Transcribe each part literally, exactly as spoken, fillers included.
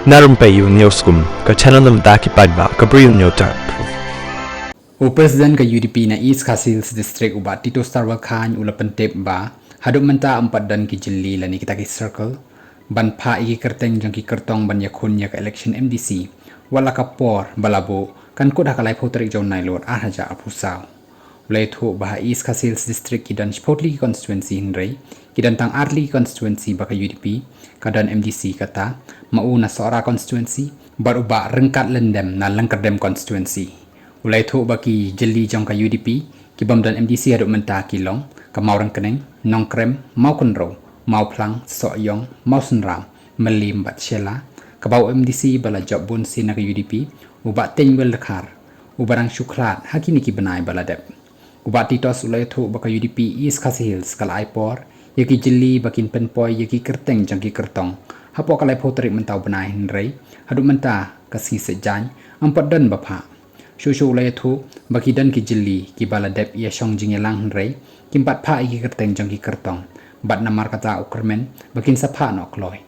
Na rympei ïa u News Kum, ka channel na bynta ki paidbah ka Bri U News Channel. U President ka U D P na East Khasi Hills District, u Bah Titus Tarwal Chyne, u la pyntip ba haduh mynta ym pat don ki jylli lane kita ki circle ban phah ïa ki kyrteng jong ki kyrtong ban ïakhun ïa ka election M D C, wat la ka por ba la buh kan kut ha ka laiphew tarik jong u Nailur ar hajar arphew saw. U la ïathuh ba ha East Khasi Hills District ki don shiphew tylli ki constituency, hynrei ki don tang ar tylli ki constituency ba ka U D P ka don M D C, kata ma u na Sohra constituency bad u Bah Ryngkat Lyndem na Lyngkyrdem constituency. U la ïathuh ba ki jylli jong ka U D P ki bym don M D C haduh mynta ki long ka Mawryngkneng, Nongkrem, Mawkynrew, Mawphlang, Sohiong, Mawsynram, Mylliem bad Shella, kaba u M D C ba la jop bun sien na ka U D P, u Bah Teiñwel Dkhar, u ba dang shu khlad ha kine ki bnai ba la dep. U Bah Titus u la ïathuh ba ka U D P East Khasi Hills ka la ai por ïa ki jylli ba kin pynpoi ïa ki kyrteng jong ki kyrtong hapoh ka laiphew tarik mynta u bnai, hynrei haduh mynta ka sngi Saitjaiñ ym pat don ba phah. Shuh shuh u la ïathuh ba ki don ki jylli kiba la dep ïashong jingïalang, hynrei kim pat phah ïa ki kyrteng jong ki kyrtong, bad namar kata u kyrmen ba kin sa phah noh kloi.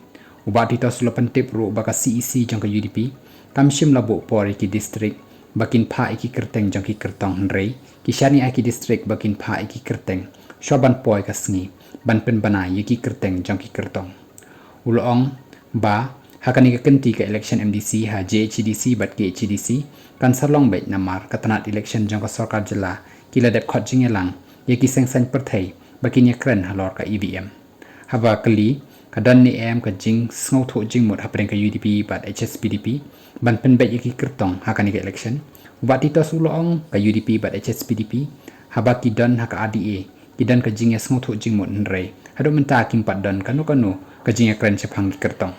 U Bah Titus u la pyntip ruh ba ka C E C jong ka U D P kam shym la buh por ïa ki district ba kin phah ïa ki kyrteng jong ki kyrtong, hynrei ki shaniah ïa ki district ba kin phah ïa ki kyrteng shwa ban poi ka sngi ban pynbna ïa ki kyrteng jong ki kyrtong. U la ong ba ha kane ka kynti ka election M D C ha J H A D C bad K H A D C kan sa long beit, namar ka tnat election jong ka sorkar jylla ki la dep khot jingïalang ïa ki seng saiñ pyrthei ba kin ïakren halor ka E V M. Haba kylli ka don ne em ka jingsngewthuh jingmut hapdeng ka U D P bad H S P D P ban pynbeit ïa ki kyrtong ha kane ka election, u Bah Titus u la ong ka U D P bad H S P D P haba ki don ha ka R D A ki don ka jingïasngewthuh jingmut, hynrei haduh mynta kim pat don kano kano ka jingïakren shaphang ki kyrtong.